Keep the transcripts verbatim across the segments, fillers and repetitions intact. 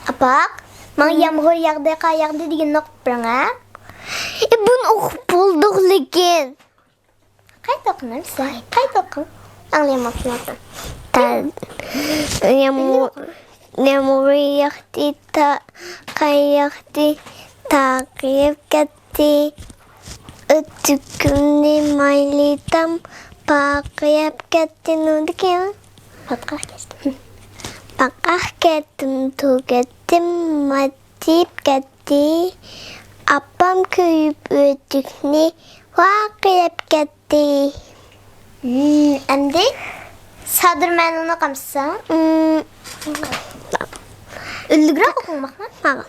ئاپا، ماڭا يامغۇر ياغدى، قار ياغدى دېگىنىنى ئوقۇپ بېرىڭ، ھە؟ ئى، بۇنى ئوقۇپ بولدۇق لېكىن. قايتا ئوقۇڭ، سىز. قايتا ئوقۇڭ. ئاڭلىيالماپتىمەن. تا-، يامغۇر، يامغۇر ياغدى، تا-، قار ياغدى، تاغ قېرىپ كەتتى. ئۆتۈكۈمنى مايلىتام، پارقىراپ كەتتى نۇردىكىم. پاتقاق كەتتىم. پاتقاق كەتتىم، تۈگەتتىم، ماتىپ كەتتى. ئاپام كۆرۈپ ئۆتۈكنى، ۋارقىراپ كەتتى. ھىم، ئەمدى سادىر مەنۇنى ئوقۇمسىز؟ ھىم. ئۈنلۈكرەك ئوقۇڭ، ماقۇل. ماقۇل.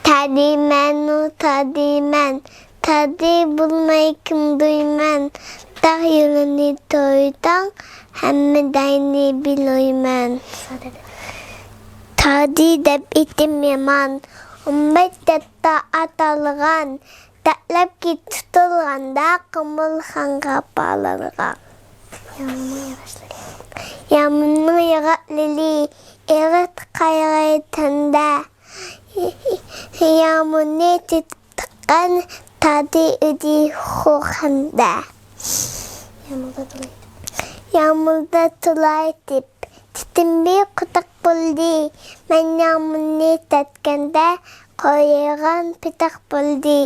تادى مەنۇ، تادى مەن، تادى بولماي كىم دەيمەن. تاغ يولىنى تويداڭ، ھەممە داينى بىلەيمەن. تادى دەپ ئېتىم يامان، ئون بەش دەتتا ئاتالغان. دەتلەپكە تۇتۇلغاندا قۇمۇلخانغا بالىلىغان. يامۇرنىڭ ياغاقلىرى ئېغىر قايغاي تەندە. يامۇرنى تىتقان تادى ئىدى خۇخەندە. يامۇردا تولايتىپ، تىتىم بىر قۇداق بولدى. مەن يامۇرنى تەتكەندە، قويۇلغان پىتاق بولدى.